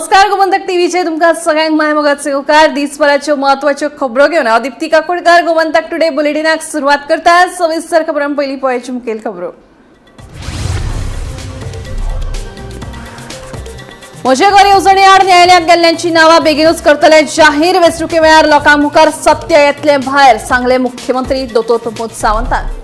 नमस्कार, गोमंतक टीव्हीचे तुमकां सगळ्यांक मायमोगाचे येवकार. दिसभराच्यो म्हत्वाच्यो खबरो घेवन हांव दीप्ती काकोडकार गोमंतक टुडे बुलेटिनाक सुरवात करता. सविस्तर खबरां पयलीं पळयाची मुखेल खबरो. म्हजे घर येवजणे आड न्यायालयांत गेल्ल्यांची नांवां बेगीनूच करतले जाहीर. वेंचणुके वेळार लोकां मुखार सत्य येतलें भायर, सांगले मुख्यमंत्री दोतोर प्रमोद सावंतान.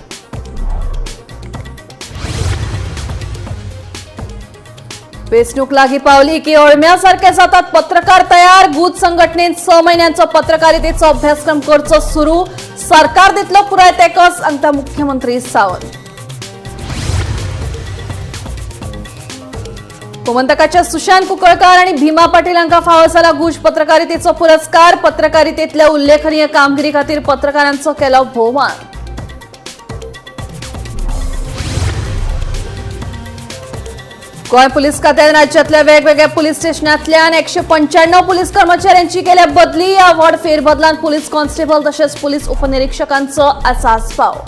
वेंचणूक लागीं पावली की अळम्यासारखे जातात पत्रकार तयार. गुज संघटनेन 6 महिन्यांचो पत्रकारितेचो अभ्यासक्रम करचो सुरू. सरकार दितलो पुराय तेंको, सांगता मुख्यमंत्री सावंत. गोमंतकाच्या सुशांत कुंकळकार आणि भीमा पाटील हांकां फावो जाला गुज पत्रकारितेचो पुरस्कार. पत्रकारितेतल्या उल्लेखनीय कामगिरी खातीर पत्रकारांचो केलो भोवमान. गोंय पुलीस खात्यान राज्यातल्या वेगवेगळ्या पुलीस स्टेशनांतल्यान 195 पुलीस कर्मचाऱ्यांची केल्या बदली. या व्हड फेरबदलांत पुलीस कॉन्स्टेबल तशेंच पुलीस उपनिरीक्षकांचो आसा आस्पाव.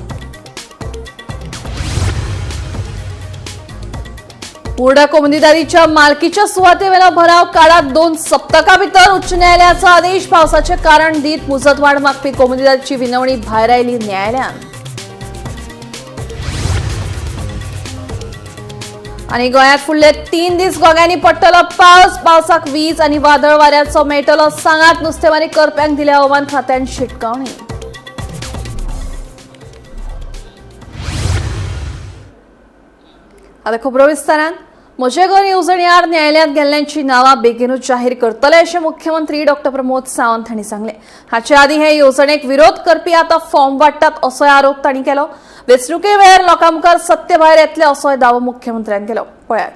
मुर्डा कोमुनिदारीच्या मालकीच्या सुवातेवेलो भराव काळात 2 सप्तकां भितर उच्च न्यायालयाचो आदेश. पावसाचें कारण दीत मुजतवाड मागपी कोमुनिदारीची विनवणी भायर आयली न्यायालयान. आनी गोंयांत फुडले 3 दीस गोंयांनी पडटलो पावस. पावसाक वीज आनी वादळ वाऱ्याचो मेळटलो सांगात. नुस्तेमारी करप्यांक दिल्या हवामान खात्यान शिटकावणी. आतां खबरो विस्तारान. म्हजें घर येवजणे आड न्यायालयांत गेल्ल्यांची नांवां बेगीनूच जाहीर करतले अशें मुख्यमंत्री डॉक्टर प्रमोद सावंत हांणी सांगलें. हाचे आदीं हे येवजणेक विरोध करपी आतां फॉर्म वाडटात असोय आरोप तांणी केलो. वेंचणुके वेळार लोकां मुखार सत्य भायर येतलें असोय दावो मुख्यमंत्र्यान केलो. पळयात.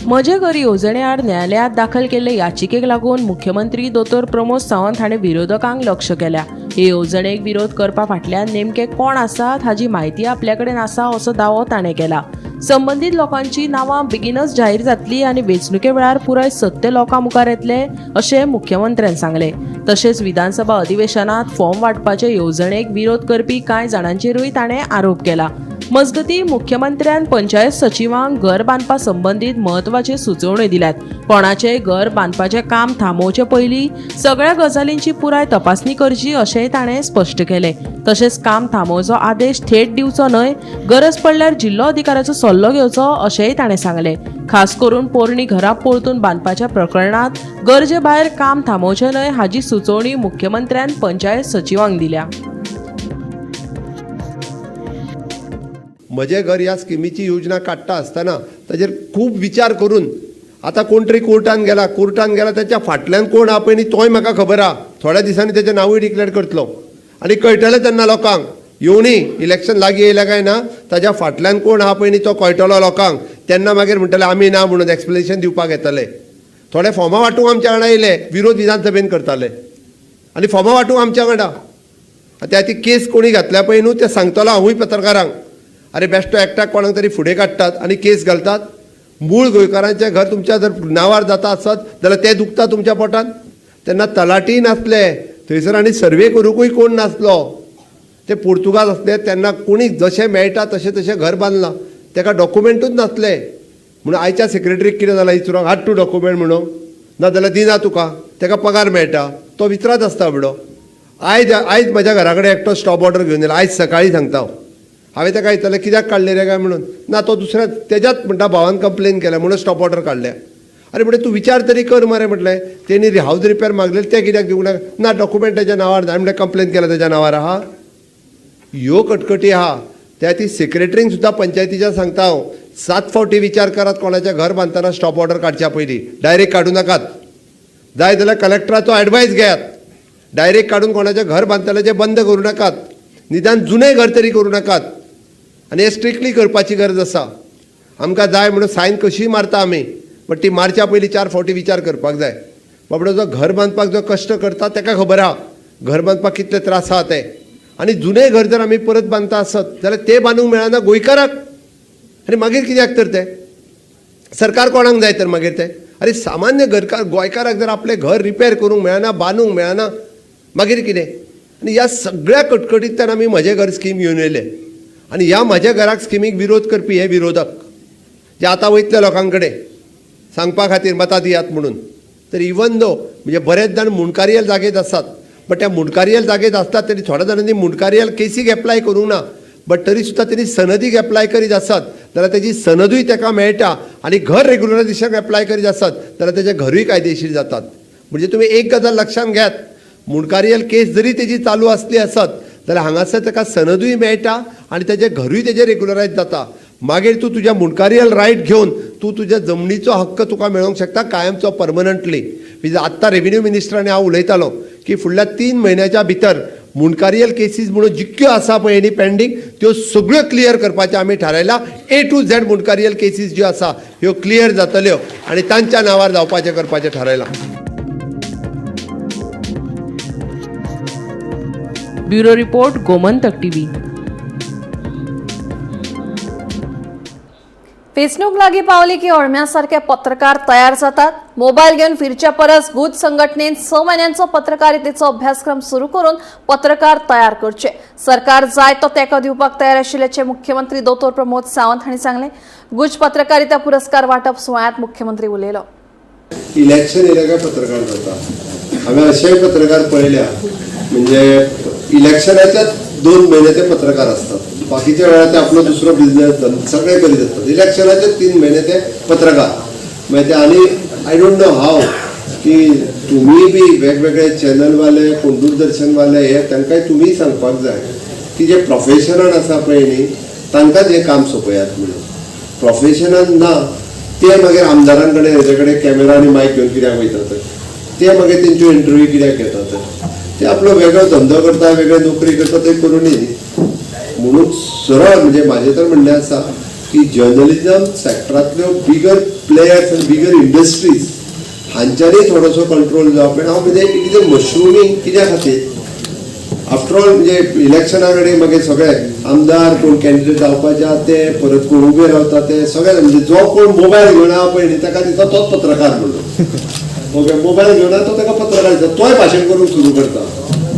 म्हजें घर येवजणे आड न्यायालयांत दाखल केल्ले याचिकेक लागून मुख्यमंत्री दोतोर प्रमोद सावंत हाणें विरोधकांक लक्ष केल्या. हे येवजणेक विरोध करपा फाटल्यान नेमके कोण आसात हाची म्हायती आपल्या कडेन आसा असो दावो ताणें केला. संबंदीत लोकांची नांवां बेगीनच जाहीर जातली आनी वेंचणुके वेळार पुराय सत्य लोकां मुखार येतलें अशें मुख्यमंत्र्यान सांगलें. तशेंच विधानसभा अधिवेशनात फॉर्म वांटपाचे येवजणेक विरोध करपी कांय जाणांचेरूय ताणें आरोप केला. मजगतीं मुख्यमंत्र्यान पंचायत सचिवांक घर बांदपा संबंदीत म्हत्वाच्यो सुचोवण्यो दिल्यात. कोणाचें घर बांदपाचें काम थांबोवचे पयलीं सगळ्या गजालींची पुराय तपासणी करची अशेंय ताणें स्पश्ट केलें. तशेंच काम थांबोवचो आदेश थेट दिवचो न्हय, गरज पडल्यार जिल्लो अधिकाऱ्याचो सल्लो घेवचो अशेंय ताणें सांगलें. खास करून पोरणी घरां परतून बांदपाच्या प्रकरणांत गरजे भायर काम थांबोवचें न्हय हाची सुचोवणी मुख्यमंत्र्यान पंचायत सचिवांक दिल्या. म्हजें घर ह्या स्किमीची योजना काडटा आसतना ताजेर खूब विचार करून आतां कोण तरी कोर्टान गेला, कोर्टान गेला ताच्या फाटल्यान कोण आहा पळय न्ही तोय म्हाका खबर आहा. थोड्या दिसांनी तेजें नांवूय डिक्लेर करतलो आनी कळटलें तेन्ना लोकांक. येवनी इलेक्शन लागीं येयलें काय ना ताज्या फाटल्यान कोण आहा पळय न्ही तो कळटलो लोकांक. तेन्ना मागीर म्हणटले आमी ना म्हणून एक्सप्लेनेशन दिवपाक येतले. थोडे फॉर्मां वांटूंक आमच्या वांगडा येयले, विरोध विधानसभेन करताले आनी फॉर्मां वांटूंक आमच्या वांगडा. त्या ती केस कोणी घातल्या पळय न्हू तें सांगतलो हांवूय पत्रकारांक. अरे बेश्टो एकट्याक कोणाक तरी फुडें काडटात आनी केस घालतात. मूळ गोंयकारांचें घर तुमच्या जर नांवार जाता आसत जाल्यार तें दुखता तुमच्या पोटान. तेन्ना तलाठी नासले थंयसर आनी सर्वे करुंकूय कोण नासलो. ते पुर्तुगाज आसले तेन्ना कोणी जशें मेळटा तशें तशें घर बांदलां, तेका डॉक्युमेंटूच नासले. म्हणून आयच्या सेक्रेटरीक कितें जालां विचारूंक हाड तूं डॉक्युमेंट म्हणून, ना जाल्यार दिना तुका, तेका पगार मेळटा तो विचारत आसता बाबडो. आयज आयज म्हज्या घरा कडेन एकटो स्टॉप ऑर्डर घेवन येयला, आयज सकाळीं सांगता हांव. हांवें ताका विचारलें कित्याक काडले रे काय म्हणून, ना तो दुसऱ्या तेज्याच म्हणटा भावान कंप्लेन केल्या म्हणून स्टॉप ऑर्डर काडल्या. अरे म्हणलें तूं विचार तरी कर मरे, म्हटलें तेणी हावज रिपेर मागलेले तें कित्याक दिवंक ना, ना डॉक्युमेंट तेज्या नांवार ना. म्हणलें कंप्लेन केल्या तेज्या नांवार आहा. ह्यो कटकटी आहा. त्या ती सेक्रेटरींक सुद्दां पंचायतीच्या सांगता हांव, 7 फावटी विचार करात कोणाचें घर बांदतना स्टॉप ऑर्डर काडच्या पयलीं. डायरेक्ट काडूं नाकात, जाय जाल्यार कलेक्टराचो एडवायस घेयात. डायरेक्ट काडून कोणाचें घर बांदतल्याचें बंद करूं नाकात, निदान जुनें घर तरी करूं नाकात. आनी हें स्ट्रिक्टली करपाची गरज आसा. आमकां जाय म्हणून सायन कशीय मारता आमी, बट ती मारच्या पयलीं 4 फावटी विचार करपाक जाय. बाबडो जो घर बांदपाक जो कश्ट करता ताका खबर आहा घर बांदपाक कितले त्रास आहा ते. आनी जुनें घर जर आमी परत बांदता आसत जाल्यार तें बांदूंक मेळना गोंयकाराक, आनी मागीर कित्याक तर तें सरकार कोणाक जाय तर मागीर तें? आरे सामान्य घरकार गोंयकाराक जर आपलें घर रिपेर करूंक मेळना, बांदूंक मेळना, मागीर कितें? आनी ह्या सगळ्या कटकटींतल्यान आमी म्हजें घर स्कीम घेवन येयले. आनी ह्या म्हज्या घराक स्किमीक विरोध करपी हे विरोधक जे आतां वयतले लोकां कडेन सांगपा खातीर मतां दियात म्हणून, तर इवन दो म्हणजे बरेच जाण मुंडकारियल जागेत आसात, बट त्या मुंडकारियल जागेत आसतात तरी थोड्या जाणांनी मुंडकारियल केसीक एप्लाय करूंक ना, बट तरी सुद्दां तेणी सनदीक एप्लाय करीत आसत जाल्यार तेजी सनदूय ताका मेळटा आनी घर रेगुलरायझेशन एप्लाय करीत आसत जाल्यार तेजें घरूय कायदेशीर जातात. म्हणजे तुमी एक गजाल लक्षांत घेयात, मुंडकारियल केस जरी तेजी चालू आसली आसत जाल्यार हांगासर ताका सनदूय मेळटा आनी तेजें घरूय तेजें रेगुलरायज जाता. मागीर तूं तुज्या मुंडकारियल रायट घेवन तूं तुज्या जमनीचो हक्क तुका मेळोवंक शकता कायमचो परमनंटली. म्हणजे आत्तां रेवेन्यू मिनिस्टर आनी हांव उलयतालो की फुडल्या 3 म्हयन्याच्या भितर मुंडकारियल केसीस म्हणून जितक्यो आसा पळय न्ही पेंडींग त्यो सगळ्यो क्लियर करपाचें आमी थारायलां. A to Z मुंडकारियल cases ज्यो आसा ह्यो क्लियर जातल्यो आनी तांच्या नांवार जावपाचें करपाचें थारायलां. Bureau report, Gomantak TV. वेंचणूक लागीं पावली की अळम्या सारके पत्रकार तयार जातात. मोबायल घेवन फिरच्या परस गुज संघटनेन 6 म्हयन्यांचो पत्रकारितेचो अभ्यासक्रम सुरू करून पत्रकार तयार करचे. सरकार जाय तो तेंको दिवपाक तयार आशिल्ल्याचें मुख्यमंत्री दोतोर प्रमोद सावंत हांणी सांगलें. गुज पत्रकारिता पुरस्कार वांटप सुवाळ्यांत मुख्यमंत्री उलयलो. इलेक्शन येयलें काय पत्रकार जाता. हांवें अशेय पत्रकार पळयल्या म्हणजे इलेक्शनाच्या 2 म्हयने ते पत्रकार आसतात, बाकीच्या वेळार ते आपलो दुसरो बिजनेस सगळे करीत आसतात. इलेक्शनाचे 3 म्हयने ते पत्रकार मागीर ते. आनी I don't know हाव की तुमी बी वेगवेगळे चॅनलवाले, कोण दूरदर्शनवाले, हे तांकांय तुमी सांगपाक जाय की जे प्रोफेशनल आसा पळय न्ही तांकांच हें काम सोंपयात म्हणून. प्रोफेशनल ना ते मागीर आमदारां कडेन हेजे कडेन कॅमेरा आनी मायक घेवन कित्याक वयतात, ते मागीर तेंच्यो इंटरव्यू कित्याक घेतात, ते आपलो वेगळो धंदो करता, वेगळे नोकरी करता, ते करूं न्ही. म्हणून सरळ म्हणजे म्हाजें तर म्हणणें आसा की जर्नलिजम सॅक्टरांतल्यो बिगर प्लेयर्स आनी बिगर इंडस्ट्रीज हांच्यांनी थोडोसो कंट्रोल जावप. आनी हांव म्हणजे it is a mushrooming कित्या खातीर आफ्टर ऑल म्हणजे इलेक्शना कडेन मागीर सगळे आमदार कोण कॅन्डिडेट जावपाचे आहा ते परत कोण उबे रावता ते सगळे म्हणजे जो कोण मोबायल घेवन आहा पळय न्ही ताका दिसता तोच पत्रकार म्हणून. ओके, मोबायल घेवन आहा तो ताका पत्रकार दिसता, तोय भाशण करूंक सुरू करता,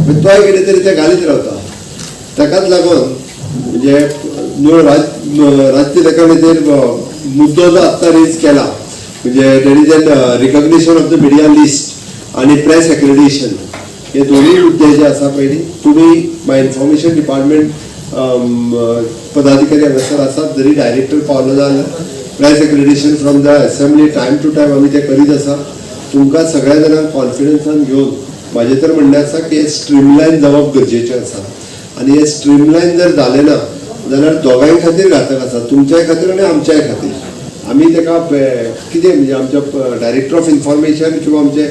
मागीर तोय कितें तरी ते घालीत रावता. ताकाच लागून म्हणजे न्हू राजकीय लेखनाचेर मुद्दो जो आत्तां रेज केला म्हणजे that is an recognition of the media list आनी प्रेस एक्रेडिशन, हे दोनूय मुद्दे जे आसा पयलीं तुमी माय इन्फॉर्मेशन डिपार्टमेंट पदाधिकारी हांगासर आसात, जरी डायरेक्टर पावलो जाल्यार press accreditation from the assembly time to time आमी ते करीत आसा. तुमकां सगळ्या जाणांक कॉन्फिडन्सान घेवन म्हाजें तर म्हणणें आसा की हें स्ट्रीमलायन जावप गरजेचें आसा आनी हें स्ट्रीमलायन जर जालें ना जाल्यार दोगांय खातीर घातक आसा, तुमच्याय खातीर आनी आमच्याय खातीर. आमी ताका कितें म्हणजे आमच्या डायरेक्टर ऑफ इन्फॉर्मेशन किंवा आमचे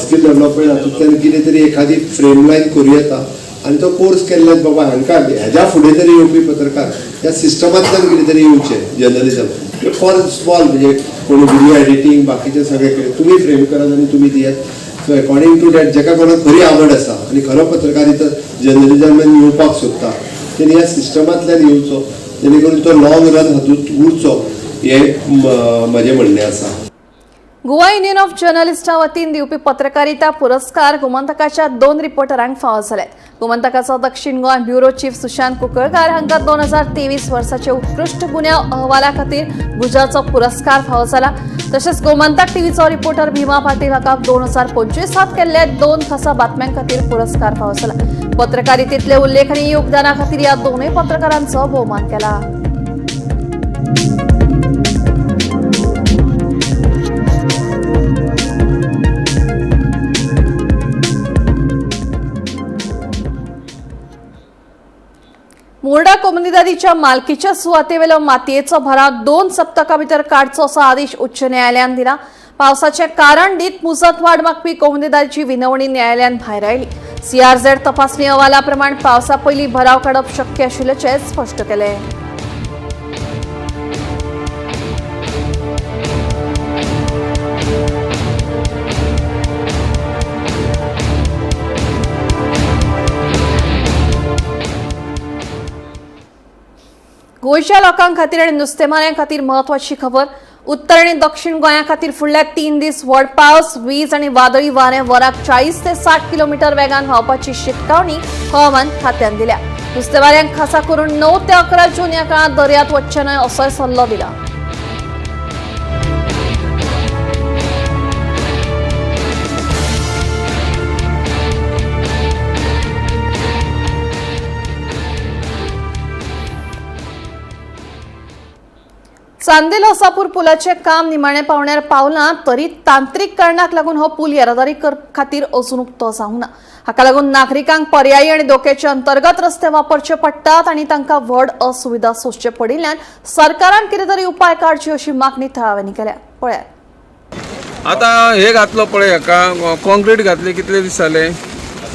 स्कील डेव्हलपमेंट हातूंतल्यान कितें तरी एखादी फ्रेमलायन करूं येता आनी तो कोर्स केल्ल्यान बाबा हांकां हेज्या फुडें तरी येवपी पत्रकार ह्या सिस्टमांतल्यान कितें तरी येवचें जर्नलिजम फॉर स्मॉल म्हणजे कोणी व्हिडियो एडिटींग बाकीचें सगळें कितें तुमी फ्रेम करात आनी तुमी दियात. सो अकॉर्डिंग टू that जेका कोणाक खरी आवड आसा आनी खरो पत्रकारिता जर्नलिजमान येवपाक सोदता तेणी ह्या सिस्टमांतल्यान येवचो, जेणे करून तो लॉंग रन हातूंत उरचो, हें म्हजें म्हणणें आसा. गोवा युनियन ऑफ जर्नलिस्टा वतीन दिवपी पत्रकारिता पुरस्कार गोमंतकाच्या 2 रिपोर्टरांक फावो जाले. गोमंतकाचो दक्षिण गोंय ब्युरो चीफ सुशांत कुंकळकार हांकां 2023 वर्साचे उत्कृश्ट गुन्यांव अहवाला खातीर गुजाचो पुरस्कार फावो जाला. तशेंच गोमंतक टीव्हीचो रिपोर्टर भीमा पाटील हांकां 2025 केल्ल्या 2 खासा बातम्यां खातीर पुरस्कार फावो जाला. पत्रकारितेंतले उल्लेखनीय योगदाना खातीर ह्या दोनूय पत्रकारांचो भोवमान केला. मोर्डा कोमुनिदादीच्या मालकीच्या सुवातेवेलो मातयेचो भराव 2 सप्तकां भितर काडचो असो आदेश उच्च न्यायालयान दिला. पावसाचें कारण दीत मुजत वाड मागपी कोमुनिदादीची विनवणी न्यायालयान भायर आयली. सीआरझेड तपासणी अहवाला प्रमाण पावसा पयलीं भराव काडप शक्य आशिल्ल्याचें स्पश्ट केलें. गोंयच्या लोकां खातीर आनी नुस्तेमाऱ्यां खातीर म्हत्वाची खबर. उत्तर आनी दक्षिण गोंया खातीर फुडल्या 3 दीस व्हड पावस, वीज आनी वादळी वारें वराक 40 ते 60 किलोमिटर वेगान व्हांवपाची शिटकावणी हवामान खात्यान दिल्या. नुस्तेमाऱ्यांक खासा करून 9 ते 11 जून ह्या काळात दर्यात वचचें न्हय असोय सल्लो दिला. चांदेल हसापूर पुलाचे काम निमाणे पावण्यार पावलां तरी तांत्रिक कारणाक लागून हो पूल येरादारी खातीर अजून उक्तो जावंक ना. हाका लागून नागरिकांक पर्यायी आनी धोक्याचे अंतर्गत रस्ते वापरचे पडटात आनी तांकां व्हड असुविधा सोंसचे पडिल्ल्यान सरकारान कितें तरी उपाय काडचे अशी मागणी थळाव्यांनी केल्या. पळयात. आता हे घातलो पळय हाका कॉन्क्रीट घातले कितले दीस जाले?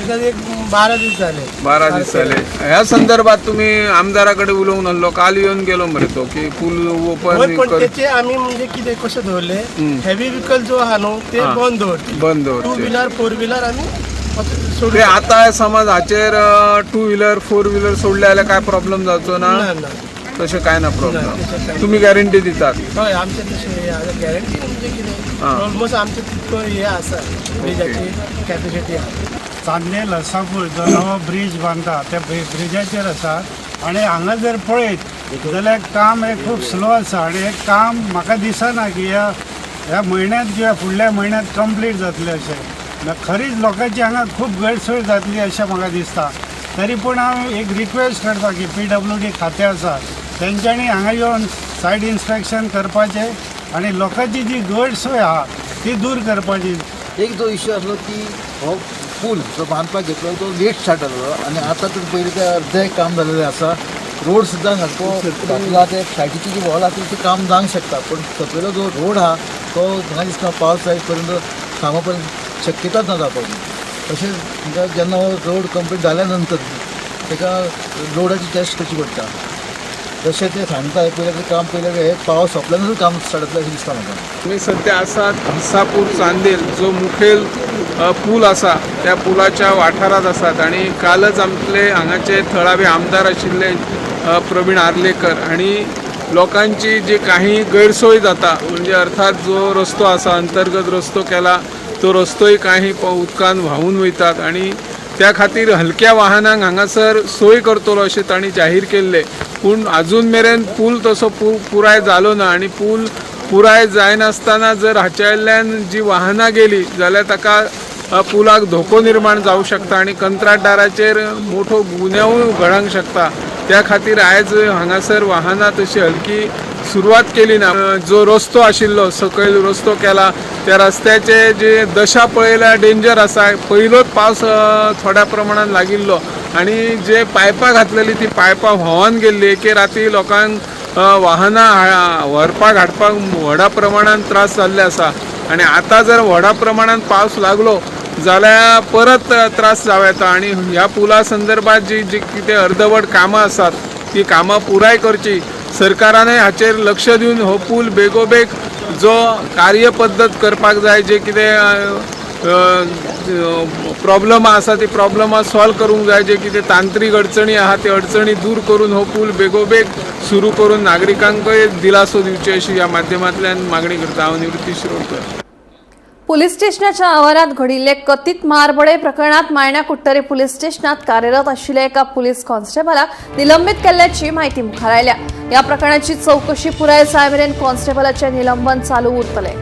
एक 12 दीस झाले. 12 दीस जाले. ह्या संदर्भात तुम्ही आमदारा कडेन उलोवंक नासलो? काल येवन गेलो मरे तो की पूल ओपन पण त्याचे आम्ही म्हणजे कितें कशें दवरले, हेवी व्हिकल जो आहा न्हू ते बंद दवरचे, बंद टू दवरचे, व्हिलर फोर व्हिलर आमी सोडू. ते आता समज हाचेर टू व्हिलर फोर व्हिलर सोडले जाल्यार काय प्रॉब्लेम जावचो ना? ना, तशें काय ना तशें प्रॉब्लेम. काय. तुम्ही गॅरंटी दितात? हय, आमचे तशें गॅरंटी म्हणजे कितें, ऑलमोस्ट आमचे तितको हे आसा, ब्रिजाची कॅपॅसिटी आहा. चांदेल हसापूर जो नवो ब्रीज बांदता त्या ब्रिजाचेर आसा आनी हांगा जर पळयत जाल्यार काम हें खूब स्लो आसा आनी हें काम म्हाका दिसना की ह्या ह्या म्हयन्यांत किंवा फुडल्या म्हयन्यांत कंप्लीट जातलें अशें. खरीच लोकांची हांगा खूब गैरसोय जातली अशें म्हाका दिसता. तरी पूण हांव एक रिक्वेस्ट करता की PWD खातें आसा तेंच्यांनी हांगा येवन सायड इन्स्पेक्शन करपाचें आनी लोकांची जी गैरसोय आहा ती दूर करपाची. एक जो इश्यू आसलो की हो पूल जो बांदपाक घेतलो तो लेट स्टार्ट जालो आनी आतां तर पयलीं ते अर्दें काम जालेलें आसा. रोड सुद्दां सारको घातला, ते सायडीची जी वॉल आसा ती काम जावंक शकता, पूण सकयलो जो रोड आहा तो म्हाका दिसता पावस जायत पर्यंत कामा पर्यंत शक्यताच ना जावपाची. तशेंच तुमकां जेन्ना हो रोड कंप्लीट जाल्या नंतर ताका रोडाची टेस्ट करची पडटा. जशें ते सांगता पयलें काम पयलें हे पावस सोंपल्या नंतर काम स्टार्ट जातलें अशें दिसता म्हाका. आमी सध्या आसात हसापूर चांदेल जो मुखेल पूल आसा त्या पुलाच्या वाठारांत आसात आनी कालच आमचे हांगाचे थळावे आमदार आशिल्ले प्रवीण आर्लेकर आनी लोकांची जी काही गैरसोय जाता म्हणजे अर्थात जो रस्तो आसा अंतर्गत रस्तो केला तो रस्तोय काही उदकान व्हांवून वयतात आनी त्या खातीर हलक्या वाहनांक हांगासर सोय करतलो अशें तांणी जाहीर केल्लें, पूण आजून मेरेन पूल तसो पुराय जालो ना आनी पूल पुराय जायनासतना जर हाच्या वयल्यान जी वाहनां गेली जाल्यार ताका पुलाक धोको निर्माण जावंक शकता आनी कंत्राटदाराचेर मोठो गुन्यांवूय घडोवंक शकता. त्या खातीर आयज हांगासर वाहनां तशी हलकी सुरवात केली ना. जो रस्तो आशिल्लो सकयल रस्तो केला त्या रस्त्याचे जे दशा पळयल्यार डेंजर आसा. पयलोच पावस थोड्या प्रमाणान लागिल्लो आनी जे पायपां घातलेली ती पायपां व्हांवन गेल्ली. एके राती लोकांक वाहनां व्हरपाक हाडपाक व्हडा प्रमाणान त्रास जाल्ले आसा आनी आतां जर व्हडा प्रमाणान पावस लागलो जाल्यार परत त्रास जावं येता. आनी ह्या पुला संदर्भात जी जी कितें अर्दवट कामां आसात ती कामां पुराय करची. सरकारानय हाचेर लक्ष दिवन हो पूल बेगोबेग जो कार्यपद्दत करपाक जाय, जे कितें प्रॉब्लमां आसा ती प्रॉब्लमां सॉल्व करूंक जाय, जे कितें तांत्रीक अडचणी आहा त्यो अडचणी दूर करून हो पूल बेगोबेग सुरू करून नागरिकांकय दिलासो दिवचे अशी ह्या माध्यमांतल्यान मागणी करता. हांव निवृत्ती शिरोडकर. पुलीस स्टेशनाच्या आवारात घडिल्ले कथित मारबडय प्रकरणात मायणा कुडटरे पुलीस स्टेशनात कार्यरत आशिल्ल्या एका पुलीस कॉन्स्टेबलाक निलंबित केल्ल्याची माहिती मुखार आयल्या. या प्रकरणाची चौकशी पुराय जायमेरेन कॉन्स्टेबलाचे निलंबन चालू उरतले.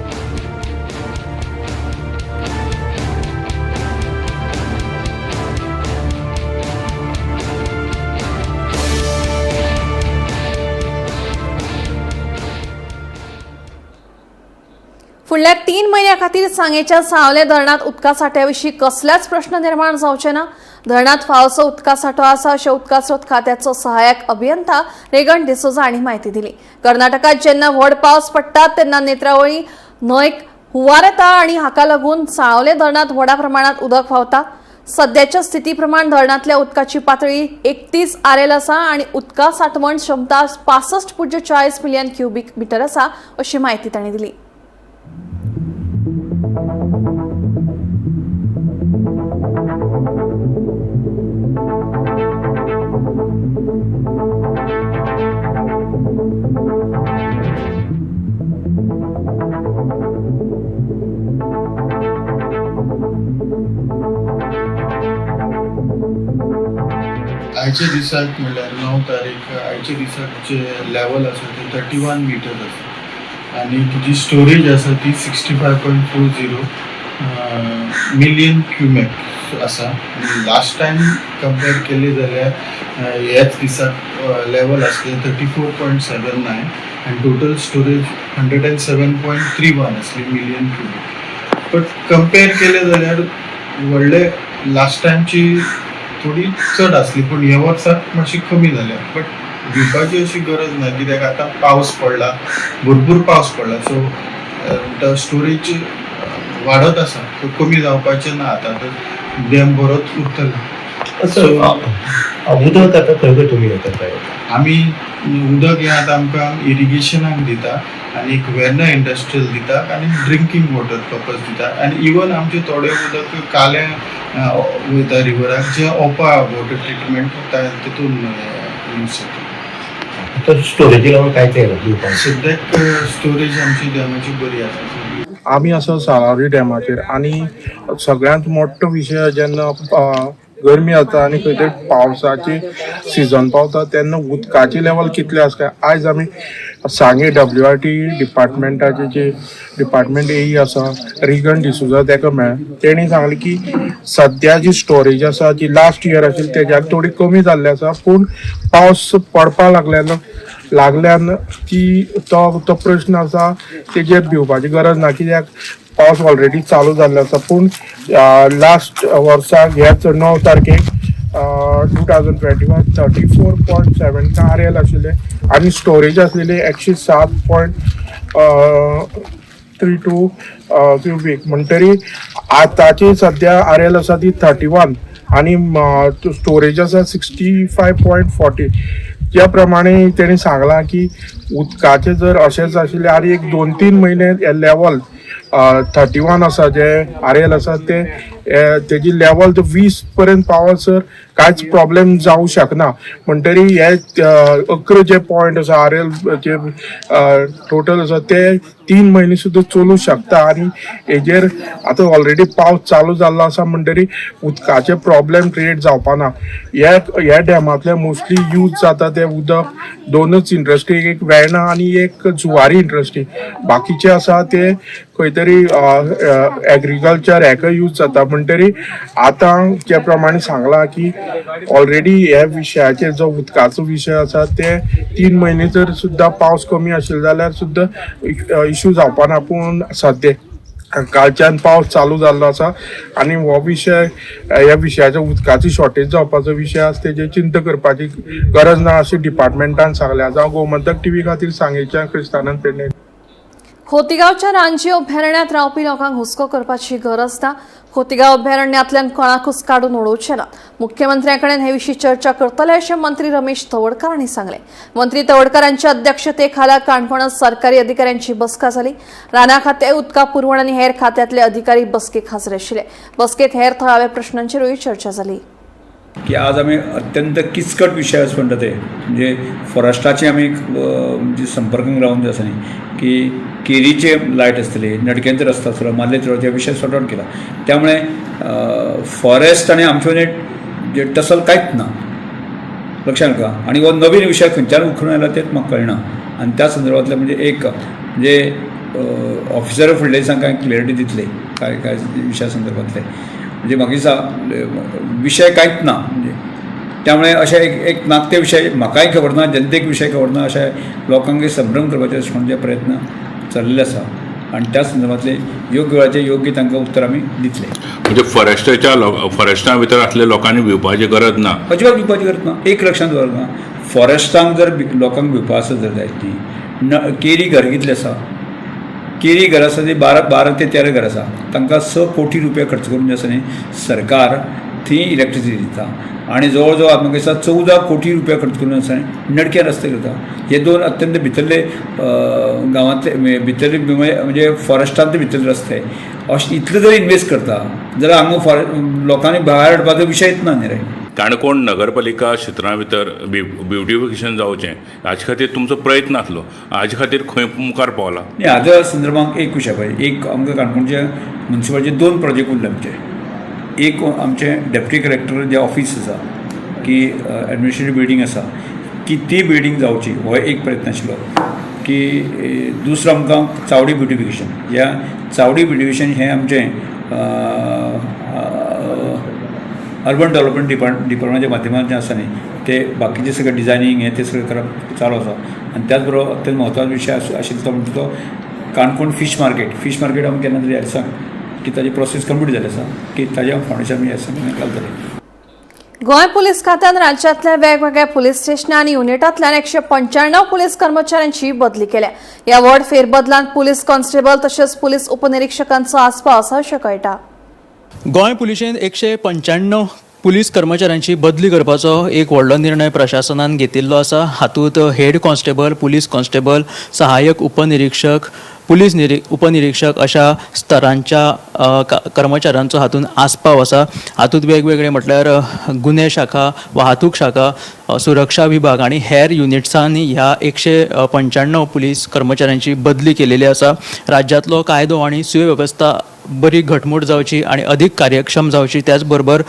फुडल्या 3 म्हयन्या खातीर सांगेच्या सावले धरणांत उदका साठ्याविशीं कसल्याच प्रश्न निर्माण जावचे ना. धरणांत फावसो उदका सांठो आसा अशें उदका स्रोत खात्याचो सहाय्यक अभियंता रेगन डिसोजा हांणी म्हायती दिली. कर्नाटकांत जेन्ना व्हड पावस पडटा तेन्ना नेत्रावळी न्हंयक हुंवार येता आनी हाका लागून सावले धरणांत व्हडा प्रमाणांत उदक व्हांवता. सद्याच्या स्थिती प्रमाण धरणांतल्या उदकाची पातळी 31 RL आसा आनी उदका सांठवण क्षमता 65.40 मिलियन क्युबीक मिटर आसा अशी म्हायती तांणी दिली. आयच्या दिसाक म्हणल्यार 9 तारीख आयच्या दिसाक जे लेवल आसा ते 31 मिटर आसा आनी तिजी स्टोरेज आसा ती 65.40 मिलियन क्युमेक आसा. लास्ट टायम कंपेर केली जाल्यार ह्याच दिसाक लेवल आसलें 34.79 आनी टोटल स्टोरेज 107.31 आसली मिलियन क्युबीक. बट कंपेर केलें जाल्यार व्हडले लास्ट टायमची थोडी चड आसली, पूण ह्या वर्साक मातशी कमी जाल्या. बट भिवपाची अशी गरज ना, कित्याक आतां पावस पडला, भरपूर पावस पडला, सो स्टोरेज वाडत आसा, सो कमी जावपाचें ना. आतां तर डॅम बरोच उरतलो. सर, उदक आतां खंय खंय तुमी हें करता? आमी उदक हें आतां आमकां इरिगेशनाक दिता आनी एक वेर्ना इंडस्ट्रियल दिता आनी ड्रिंकींग वॉटर पर्पज दिता. आनी इवन आमचें थोडें उदक काल्यां वयता रिवराक, जें ओपा वॉटर ट्रिटमेंट तितून यूज जाता. आतां स्टोरेजी लागून कांयच येना दिवपाक? सद्याक स्टोरेज आमची डॅमाची बरी आसा. आमी आसा साळावली डॅमाचेर आनी सगळ्यांत मोठो विशय, जेन्ना गरमी जाता आनी खंय तरी पावसाची सिजन पावता तेन्ना उदकाची लेवल कितली आसा. आयज आमी सांगे WRT डिपार्टमेंटाचे जे डिपार्टमेंट एई आसा रिगन डिसुजा तेका मेळ्ळें. तेणी सांगलें की सद्या जी स्टोरेज आसा जी लास्ट इयर आशिल्ली तेज्यान थोडी कमी जाल्ली आसा, पूण पावस पडपाक लागल्यान ती तो तो प्रश्न आसा तेजेर भिवपाची गरज ना, कित्याक पावस ऑलरेडी चालू जाल्लो आसा. पूण लास्ट वर्साक ह्याच 9 तारखेक 2021 34.7 RL आशिल्ले आनी स्टोरेज आसलेली 107.32 क्युबीक. म्हणटरी आतांची सद्या RL आसा ती 31 आनी स्टोरेज आसा 65.40. ज्या प्रमाणे तेणी सांगलां की उदकाचें जर अशेंच आशिल्लें आनी एक 2-3 म्हयने लेवल 31 आसा, जे RL आसा ते तेजी लेवल 20 पर्यंत पावसर कांयच प्रॉब्लेम जावं शकना. म्हणटरी हे 11 जे पॉयंट आसा RL जे टोटल आसा ते 3 म्हयने सुद्दां चलूं शकता. आनी हेजेर आतां ऑलरेडी पावस चालू जाल्लो आसा, म्हणटरी उदकाचे प्रॉब्लेम क्रिएट जावपा ना. ह्या डॅमांतले मोस्टली यूज जाता ते उदक दोनच इंडस्ट्री, एक वेर्णा आनी एक जुवारी इंडस्ट्री. बाकीचे आसा ते खंय तरी एग्रीकल्चर हेका यूज जाता. म्हणटरी आतां जे प्रमाणे सांगलां की ऑलरेडी ह्या विशयाचेर जो उदकाचो विशय आसा ते 3 म्हयने जर सुद्दां पावस कमी आशिल्लो जाल्यार सुद्दां इशू जावपा ना. पूण सद्या कालच्यान पावस चालू जाल्लो आसा आनी हो विशय ह्या विशयाचो उदकाची शॉर्टेज जावपाचो विशय आसा तेजेर चिंता करपाची गरज ना अशें डिपार्टमेंटान सांगलें. जावं गोमंतक टीव्ही खातीर सांगेच्यान क्रिस्तानंद पेडणे. खोतिगांवच्या रांजी अभयारण्यात रावपी लोकांक हुस्को करपाची गरज ना. खोतिगांव अभयारण्यांतल्यान कोणाकूच काडून उडोवचे ना. मुख्यमंत्र्यांकडेन हे विशीं चर्चा करतले अशें मंत्री रमेश तवडकार हांणी सांगलें. मंत्री तवडकार हांच्या अध्यक्षतेखाला काणकोणांत सरकारी अधिकाऱ्यांची बसका जाली. रानां खातें, उदका पुरवण आनी हेर खात्यांतले अधिकारी बसकेक हाजीर आशिल्ले. बसकेत हेर थळाव्या प्रश्नांचेरूय चर्चा जाली. की आज आमी अत्यंत किचकट विशय आसा म्हणटा ते म्हणजे फॉरेस्टाचे आमी म्हणजे संपर्कांत रावन जे आसा न्ही की केरीचे लायट आसतली, नडकेंचो रस्तो आसतलो, मार्लेचो रस्तो, हे विशय सॉर्ट आवट केला. त्यामुळे फॉरेस्ट आनी आमचे मदीं जे टसल कांयच ना, लक्षात का. आनी हो नवीन विशय खंयच्यान उखलून आयला तेच म्हाका कळना. आनी त्या संदर्भांतले म्हणजे एक म्हणजे ऑफिसर फुडल्या दिसांक कांय क्लॅरिटी दितले काय काय विशया संदर्भांतले. म्हणजे म्हाका दिसता विशय कांयच ना. म्हणजे त्यामुळे अशे एक एक नाकते विशय म्हाकाय खबर ना, जनतेक विशय खबर ना, अशे लोकांक संभ्रम करपाचे अशें म्हणून जे प्रयत्न चल्लेले आसा आनी त्या संदर्भांतले योग्य वेळाचेर योग्य तांकां उत्तर आमी दितले. म्हणजे फॉरेस्टाच्या फॉरेस्टा भितर आसल्या लोकांनी भिवपाची गरज ना? अजिबात भिवपाची गरज ना. एक लक्षांत दवरना, फॉरेस्टांक जर लोकांक भिवपा आसत जर जायत न्ही, न केरी घर कितले आसा, केरी घर आसा ती 12 ते 13 घर आसा, तांकां 6 कोटी रुपया खर्च करून जे आसा न्ही सरकार थंय इलेक्ट्रिसिटी दिता आनी जवळ जवळ म्हाका दिसता 14 कोटी रुपया खर्च करून आसा नडक्या रस्ते करता. हे दोन अत्यंत भितरले गांवांतले भितरले म्हणजे फॉरेस्टांतले भितरले रस्ते अशें इतले जर इन्वेस्ट करता जाल्यार हांगा फॉरेस्ट लोकांनी भायर हाडपाचो विशयच ना न्ही रे. काणकोण नगरपालिका क्षेत्रा भितर ब्युटिफिकेशन जावचें हाचे खातीर तुमचो प्रयत्न आसलो, हाचे खातीर खंय मुखार पावला? न्ही, हाज्या संदर्भात एक विशय पळय, एक आमकां काणकोणचे मुन्सिपालिटीचे 2 प्रोजेक्ट उरले आमचे. एक आमचें डेप्युटी कलेक्टर जे ऑफीस आसा की एडमिनिस्ट्रेटीव बिल्डींग आसा की ती बिल्डींग जावची हो एक प्रयत्न आशिल्लो. की दुसरो आमकां चावडी ब्युटिफिकेशन, ह्या चावडी ब्युटिफिकेशन हें आमचें अर्बन डेवलपमेंट डिपार्टमेंटाच्या माध्यमांतल्यान जें आसा न्ही ते बाकीचें सगळें डिजायनींग हें तें सगळें करप चालू आसा. आनी त्याच बरोबर अत्यंत म्हत्वाचो विशय आशिल्लो तो म्हणटा तो Canacona fish market. Fish market आमी केन्ना तरी ह्या दिसांक की ताजी प्रोसेस कंप्लीट जाल्ली आसा की ताज्या फावंडेशन आमी ह्या दिसांक घालतले. गोंय पुलीस खात्यान राज्यांतल्या वेगवेगळ्या पुलीस स्टेशनां आनी युनिटांतल्यान 195 पुलीस कर्मचाऱ्यांची बदली केल्या. ह्या व्हड फेरबदलांत पुलीस कॉन्स्टेबल तशेंच पुलीस उपनिरीक्षकांचो आस्पाव आसा अशें कळटा. गोंय पुलिशेन 195 पुलीस कर्मचाऱ्यांची बदली करपाचो एक व्हडलो निर्णय प्रशासनान घेतिल्लो आसा. हातूंत हेड कॉन्स्टेबल, पुलीस कॉन्स्टेबल, सहाय्यक उपनिरीक्षक, पुलीस उपनिरीक्षक अशा स्तरांच्या कर्मचाऱ्यांचो हातूंत आस्पाव आसा. हातूंत वेगवेगळे म्हटल्यार गुन्हे शाखा, वाहतूक शाखा, सुरक्षा विभाग आनी हेर युनिट्सांनी ह्या 195 पुलीस कर्मचाऱ्यांची बदली केलेली आसा. राज्यांतलो कायदो आनी सुवेवस्था बरी घटमूट जावची आनी अदीक कार्यक्षम जावची, त्याच बरोबर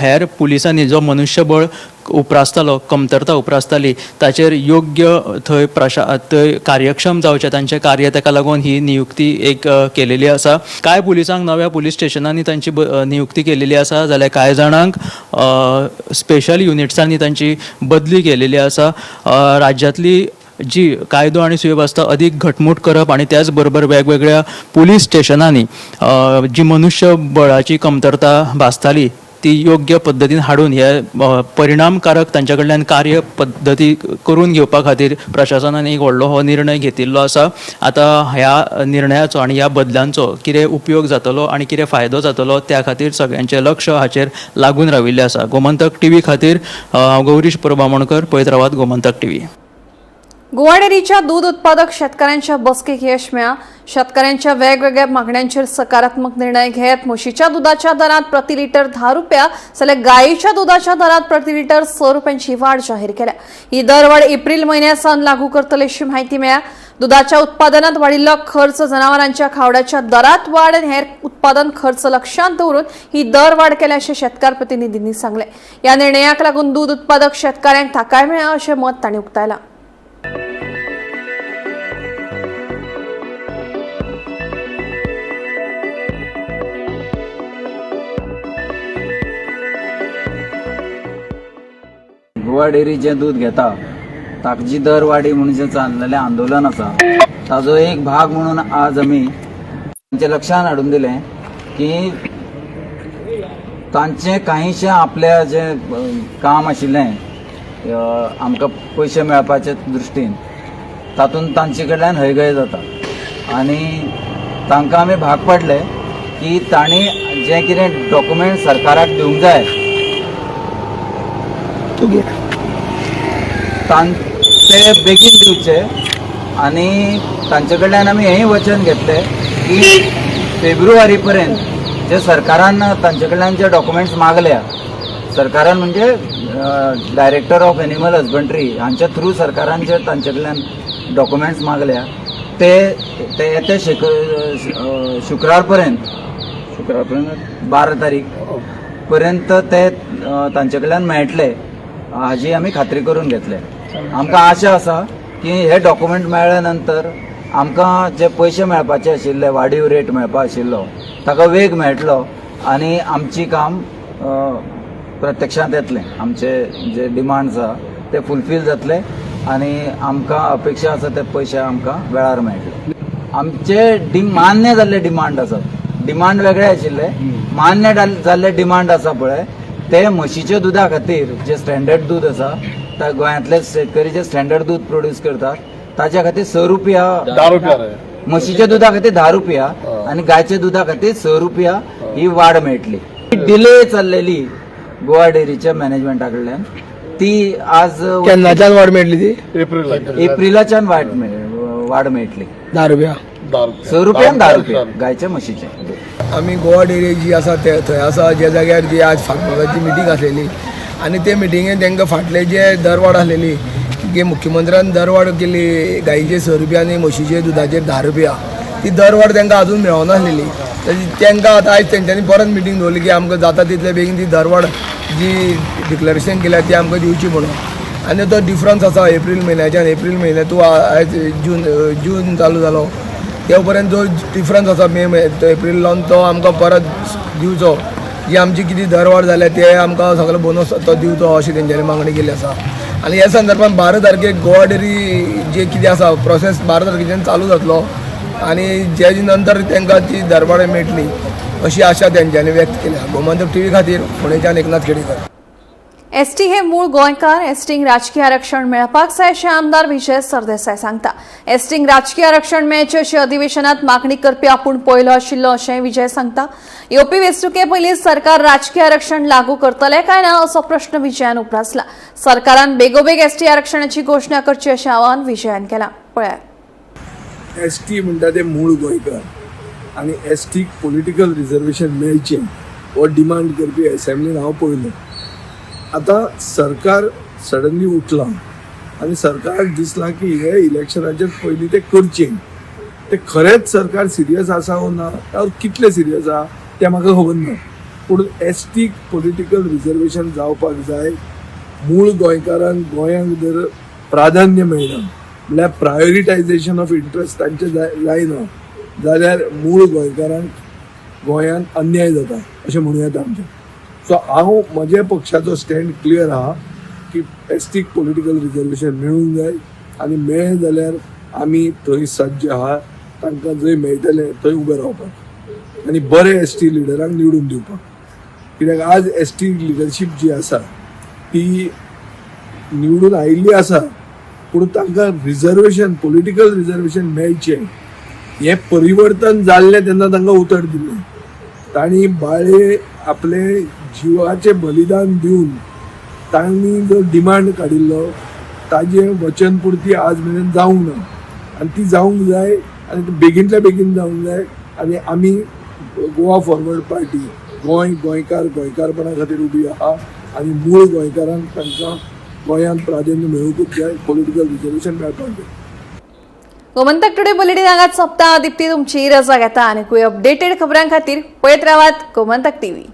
हेर पुलिसांनी जो मनुष्यबळ उप्रासतालो, कमतरता उप्रासताली ताचेर योग्य थंय थंय कार्यक्षम जावचें तांचें कार्य, ताका लागून ही नियुक्ती एक केलेली आसा. कांय पुलिसांक नव्या पुलीस स्टेशनांनी तांची नियुक्ती केलेली आसा, जाल्यार कांय जाणांक स्पेशल युनिट्सांनी तांची बदली केलेली आसा. राज्यांतली जी कायदो आनी सुवेवस्था अदीक घटमूट करप आनी त्याच बरोबर वेगवेगळ्या पुलीस स्टेशनांनी जी मनुष्यबळाची कमतरता भासताली ती योग्य पद्दतीन हाडून हे परिणामकारक तांच्या कडल्यान कार्य पद्दती करून घेवपा खातीर प्रशासनान एक व्हडलो हो निर्णय घेतिल्लो आसा. आतां ह्या निर्णयाचो आनी ह्या बदलांचो कितें उपयोग जातलो आनी कितें फायदो जातलो त्या खातीर सगळ्यांचें लक्ष हाचेर लागून राविल्लें आसा. गोमंतक टीव्ही खातीर हांव गौरीश परबामणकर, पळयत रावात गोमंतक टीव्ही. गोवा डेअरीच्या दूध उत्पादक शेतकऱ्यांच्या बसकेक यश मेळ्ळां. शेतकऱ्यांच्या वेगवेगळ्या मागण्यांचेर सकारात्मक निर्णय घेत म्हशीच्या दुधाच्या दरात प्रति लिटर 10 रुपया जाल्यार गायीच्या दुधाच्या दरात प्रति लिटर 6 रुपयांची वाढ जाहीर केल्या. ही दरवाढ एप्रिल म्हयन्या सावन लागू करतले अशी म्हायती मेळ्ळ्या. दुधाच्या उत्पादनात वाडिल्लो खर्च, जनावरांच्या खावडाच्या दरात वाढ आनी हेर उत्पादन खर्च लक्षांत दवरून ही दरवाढ केल्या अशें शेतकार प्रतिनिधींनी सांगलें. ह्या निर्णयाक लागून दूध उत्पादक शेतकऱ्यांक थाकाय मेळ्ळा अशें मत तांणी उक्तायलां. गोवा डेअरी जें दूध घेता ताजी दरवाडी म्हणून जें चाललेलें आंदोलन आसा ताजो एक भाग म्हणून आज आमी तांच्या लक्षान हाडून दिलें की तांचें कांयशें आपल्या जें काम आशिल्लें आमकां पयशे मेळपाचे दृश्टीन तातूंत तांचे कडल्यान हयगय जाता आनी तांकां आमी भाग पाडले की तांणी जें कितें डॉक्युमेंट सरकाराक दिवंक जाय ते बेगीन दिवचे आनी तांचे कडल्यान आमी हेंय वचन घेतलें की फेब्रुवारी पर्यंत जे सरकारान तांचे कडल्यान जे डॉक्युमेंट्स मागल्या, सरकारान म्हणजे डायरेक्टर ऑफ एनिमल हजबंड्री हांच्या थ्रू सरकारान जे तांचे कडल्यान डॉक्युमेंट्स मागल्या ते येते शुक्रार पर्यंत 12 तारीख पर्यंत ते तांचे कडल्यान मेळटले हाजी आमी खात्री करून घेतले. आमकां आशा आसा की हे डॉक्युमेंट मेळ्ळे नंतर आमकां जे पयशे मेळपाचे आशिल्ले, वाडीव रेट मेळपा आशिल्लो ताका वेग मेळटलो आनी आमची काम प्रत्यक्षांत येतलें, आमचे जे डिमांड्स आसा ते फुलफील जातले आनी आमकां अपेक्षा आसा ते पयशे आमकां वेळार मेळटले. आमचे मान्य जाल्ले डिमांड आसात, डिमांड वेगळे आशिल्ले, मान्य जाल्ले डिमांड आसा पळय ते म्हशीच्या दुधा खातीर जे स्टँडर्ड दूद आसा, गोंयांतले शेतकरी जे स्टँडर्ड दूद प्रोड्यूस करतात ताच्या खातीर 6 रुपया, 10 रुपया, म्हशीच्या दुधा खातीर 10 रुपया आनी गायच्या दुधा खातीर 6 रुपया ही वाड मेळटली. डिले चल्लेली गोवा डेअरीच्या मॅनेजमेंटा कडल्यान ती आज केन्नाच्यान वाड मेळटली? ती एप्रिलाच्यान वाड मेळटली 10 रुपया, 6 रुपया, 10 रुपया गायच्या म्हशीचे. आमी गोवा डेअरी जी आसा ते थंय आसा ज्या जाग्यार जी आज फार्मराची मिटींग आसलेली आनी ते मिटिंगेन तांकां फाटले जे दरवाड आसलेली की मुख्यमंत्र्यान दरवाड केली गायीचे 6 रुपया आनी म्हशीचे दुदाचेर 10 रुपया, ती दरवाड तांकां अजून मेळनासलेली. तांकां आतां आयज तेंच्यांनी परत मिटींग दवरली की आमकां जाता तितले बेगीन ती दरवाड जी डिक्लरेशन केल्या ती आमकां दिवची म्हणून. आनी तो डिफरन्स आसा एप्रील म्हयन्याच्यान, एप्रील म्हयन्या तूं आयज जून चालू जालो, ते उपरांत जो डिफरन्स आसा मे तो एप्रील लावन तो आमकां परत दिवचो. जी आमची कितें दरवाड जाल्या ते आमकां सगळे बोनस तो दिवचो अशी तेंच्यांनी मागणी केल्ली आसा. आनी ह्या संदर्भात 12 तारखेक गोवा डेरी जे कितें आसा प्रोसेस 12 तारखेच्यान चालू जातलो आनी जे नंतर तांकां ती दरवाड मेळटली अशी आशा तेंच्यांनी व्यक्त केल्या. गोमंतक टीव्ही खातीर पुणेच्यान एकनाथ खेडेकर. एसटी हे मूळ गोंयकार, एसटींक राजकीय आरक्षण मेळपाक जाय अशें आमदार विजय सरदेसाय सांगता. एसटींक राजकीय आरक्षण मेळचें अशी अधिवेशनात मागणी करपी आपूण पयलो आशिल्लो अशें विजय सांगता. येवपी वेंचणुके पयलीं सरकार राजकीय आरक्षण लागू करतले काय ना असो प्रश्न विजयान उप्रासला. सरकारान बेगोबेग एसटी आरक्षणाची घोशणा करची अशें आवाहन विजयान केलां. पळयात. एसटी म्हणटा ते मूळ गोंयकार आनी एसटीक पॉलिटिकल रिजर्वेशन मेळचें हो डिमांड करपी एसेंब्लीन हांव पयलो. आतां सरकार सडनली उठलां आनी सरकाराक दिसलां की हे इलेक्शनाचेर पयलीं तें करचें. तें खरेंच सरकार सिरियस आसा वो ना or कितलें सिरियस आहा तें म्हाका खबर ना, पूण एसटीक पॉलिटिकल रिजर्वेशन जावपाक जाय. मूळ गोंयकारांक गोंयांक जर प्राधान्य मेळना म्हणल्यार प्रायोरिटायझेशन ऑफ इंट्रस्ट तांचे जायना जाल्यार मूळ गोंयकारांक गोंयांत अन्याय जाता अशें म्हणूं येता आमचें. सो हांव म्हज्या पक्षाचो स्टँड क्लियर आहा की एसटीक पॉलिटिकल रिजर्वेशन मेळूंक जाय आनी मेळ्ळें जाल्यार आमी थंय सज्ज आहा तांकां जंय मेळटलें थंय उबें रावपाक आनी बरे एसटी लिडरांक निवडून दिवपाक. कित्याक आज एसटी लिडरशीप जी आसा ती निवडून आयिल्ली आसा, पूण तांकां रिजर्वेशन पॉलिटिकल रिजर्वेशन मेळचें हें परिवर्तन जाल्लें तेन्ना तांकां उतर दिल्लें. तांणी बाळे आपले जिवाचें बलिदान दिवन तांणी जो डिमांड काडिल्लो ताजें वचन पुर्ती आज मेरेन जावंक ना आनी ती जावंक जाय आनी ती बेगीनल्या बेगीन जावंक जाय. आनी आमी गोवा फॉरवर्ड पार्टी गोंय गोंयकार गोंयकारपणा खातीर उबी आहा आनी मूळ गोंयकारांक तांकां गोंयांत प्राधान्य मेळुंकूच जाय, पॉलिटिकल रिजर्वेशन मेळपाक जाय. गोमंतक टुडे बुलेटिन हांगाच सोंपता. दीप्ती तुमची रजा घेता. आनीकूय अपडेटेड खबरां खातीर पळयत रावात गोमंतक टीव्ही.